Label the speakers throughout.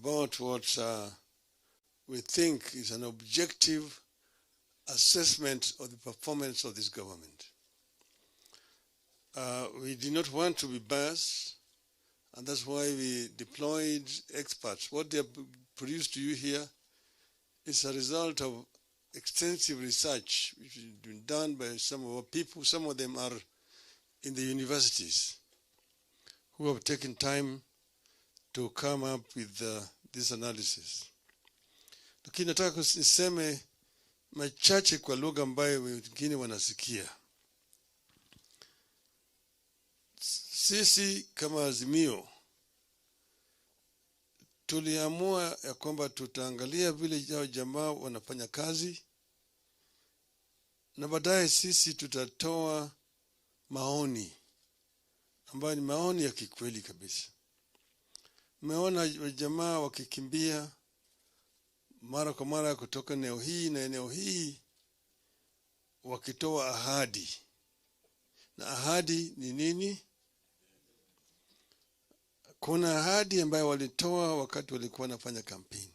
Speaker 1: about what we think is an objective assessment of the performance of this government. We did not want to be biased, and that's why we deployed experts. What they have produced to you here is a result of extensive research which has been done by some of our people. Some of them are in the universities who have taken time to come up with this analysis. Lakini nataka niseme machache kwa lugha ambayo wengine wanasikia. Sisi kama Azimio tuliamua ya kwamba tutaangalia vile hao jamaa wanafanya kazi na baadaye sisi tutatoa maoni ambayo ni maoni ya kikweli kabisa. Mmeona jamaa wakikimbia mara kwa mara kutoka eneo hii na eneo hii wakitoa ahadi. Na ahadi ni nini? Kuna ahadi ambayo walitoa wakati walikuwa wanafanya kampeni.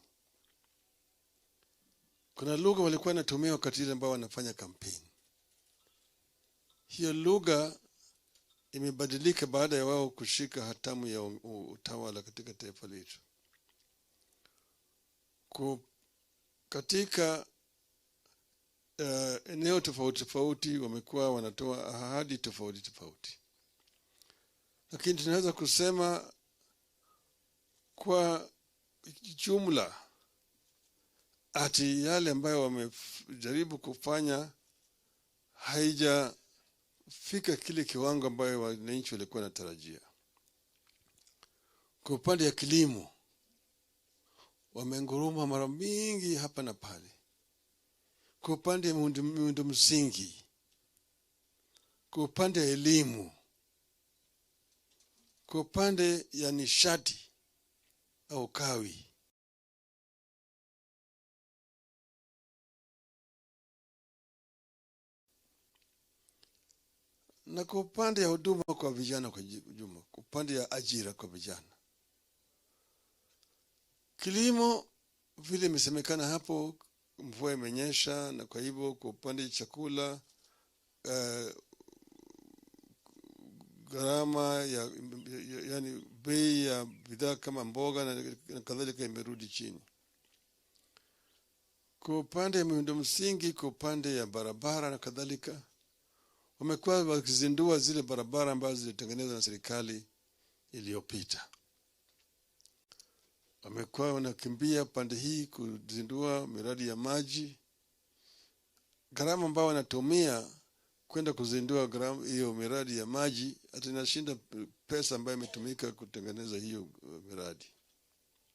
Speaker 1: Kuna lugha walikuwa wanatumia wakati ile ambao wanafanya kampeni. Hiyo lugha imebadilika baada ya wao kushika hatamu ya utawala katika taifa letu. Katika eneo tofauti tofauti wamekuwa wanatoa ahadi tofauti tofauti, lakini tunaweza kusema kwa jumla ati yale ambayo wamejaribu kufanya haijafika kile kiwango ambayo wananchi walikuwa wanatarajia. Kwa upande ya kilimo wamenguruma mara mingi hapa na pale. Kwa upande ya miundo msingi, kwa upande ya elimu, kwa upande ya nishati au kawi, na kwa upande ya huduma kwa vijana kwa jumla, kwa upande ya ajira kwa vijana. Kilimo vile imesemekana hapo, mvua imenyesha, na kwa hivyo kwa upande wa chakula gharama ya, yani bei ya bidhaa kama mboga na kadhalika imerudi chini. Kwa upande ya miundo msingi, kwa upande ya barabara na kadhalika, wamekuwa wakizindua zile barabara ambazo zilitengenezwa na serikali iliyopita. Wamekuwa wanakimbia pande hii kuzindua miradi ya maji. Gharama ambayo wanatumia kwenda kuzindua hiyo miradi ya maji hata inashinda pesa ambayo imetumika kutengeneza hiyo miradi.